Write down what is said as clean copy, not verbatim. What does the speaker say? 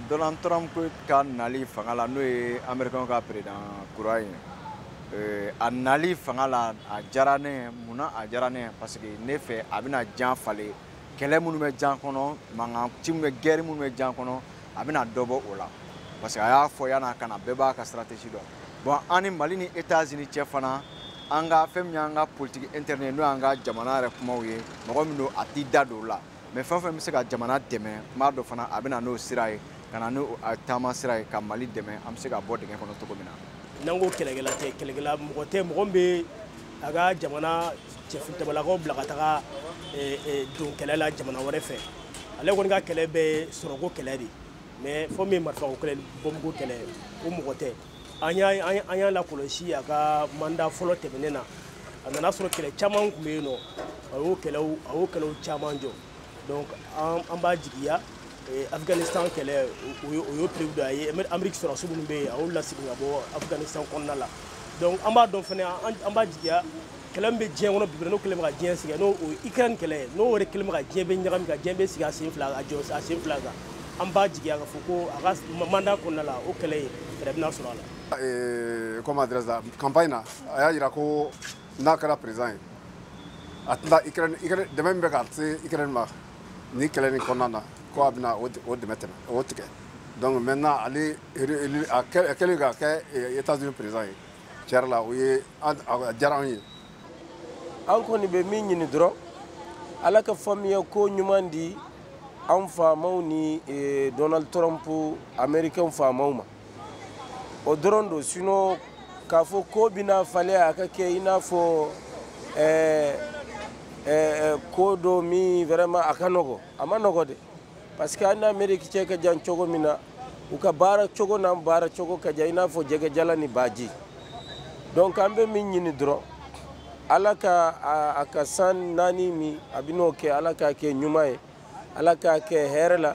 Donald Trump ka nali fanga la, n'o ye Américain ka président kura ye, a nali fanga la, a diyara ne ye. Munna a diyara ne ye? Parce que ne fɛ, a bɛna jan falen. Kɛlɛ minnu bɛ jan kɔnɔ, mankan ci minnu bɛ, guerre minnu bɛ jan kɔnɔ, a bɛna dɔ bɔ o la, parce que a y'a fɔ yan'a ka na, bɛɛ b'a ka stratégie dɔn. Bon, an ni Mali ni États-Unis cɛ fana, an ka fɛn min y'an ka politique interne, n'o y'an ka jamana yɛrɛ kumaw ye, mɔgɔ min don, a t'i da don o la. Mais fɛn o fɛn bɛ se ka jamana dɛmɛ, n b'a dɔn fana a bɛ na n'o sira ye, ka na n'o taama sira ye ka Mali dɛmɛ, an bɛ se ka bɔ dingɛ kɔnɔ cogo min na. N'an ko kɛlɛkɛla tɛ, kɛlɛkɛla mɔgɔ tɛ, mɔgɔ min bɛ a ka jamana cɛfintabalakaw bila ka taga don kɛlɛ la jamana wɛrɛ fɛ. Ale kɔni ka kɛlɛ bɛ sɔrɔko kɛlɛ de, mais fɛn min ye marifako kɛlɛ, bɔnbugu kɛlɛ, o mɔgɔ tɛ. An y'a lakɔlɔsi a ka mandat fɔlɔ tɛmɛnen na, a nana sɔrɔ kɛlɛ caman tun bɛ yen nɔ, a y'o kɛlɛw caman jɔ. Donc an b'a jigiya, Afghanistan kɛlɛ, o y'o prévu dɔ ye. Amérique sɔrɔdasi minnu bɛ yen, a y'olu lasegin ka bɔ Afghanistan kɔnɔna la. Donc an b'a dɔn fana, an b'a jigiya, kɛlɛ min bɛ diɲɛ kɔnɔ bi, n'o kɛlen bɛ ka diɲɛ sɛgɛn, n'o o ye Ukraine kɛlɛ ye, n'o yɛrɛ kɛlen bɛ ka diɲɛ bɛ ɲagami, ka diɲɛ bɛ sigi a sen fila, a jɔ a sen fila kan, an b'a jigiya k'a fɔ ko a ka mandat kɔnɔna la, o kɛlɛ in, fɛɛrɛ bɛna sɔrɔ a la. Comment dirais-je, campagne na, a y'a jira ko n'a kɛra président ye, a tɛna Ukraine dɛmɛ min bɛ ka se Ukraine ma ni kɛlɛ nin kɔnɔna na, ko a bɛna o dɛmɛ tɛmɛ o tigɛ. Donc maintenant, ale a kɛlen ka kɛ États-Unis président ye, tiɲɛ yɛrɛ la, o ye a diyara anw ye. An kɔni bɛ min ɲini dɔrɔn, Ala ka faamuya ko ɲuman di an faamaw ni Donald Trump, Américain faamaw ma. O dɔrɔn don. Sinon, k'a fɔ ko bɛna falen, a ka kɛ i n'a fɔ ko dɔ min vraiment a ka nɔgɔ, a ma nɔgɔ dɛ, parce que an ni Amérique cɛ ka jan cogo min na, u ka baara cogo n'an baara cogo ka jan i n'a fɔ jɛgɛjala ni baji. Donc an bɛ min ɲini dɔrɔn, Ala ka a ka san 4 min a bɛn'o kɛ, Ala k'a kɛ ɲuman ye, Ala k'a kɛ hɛrɛ la.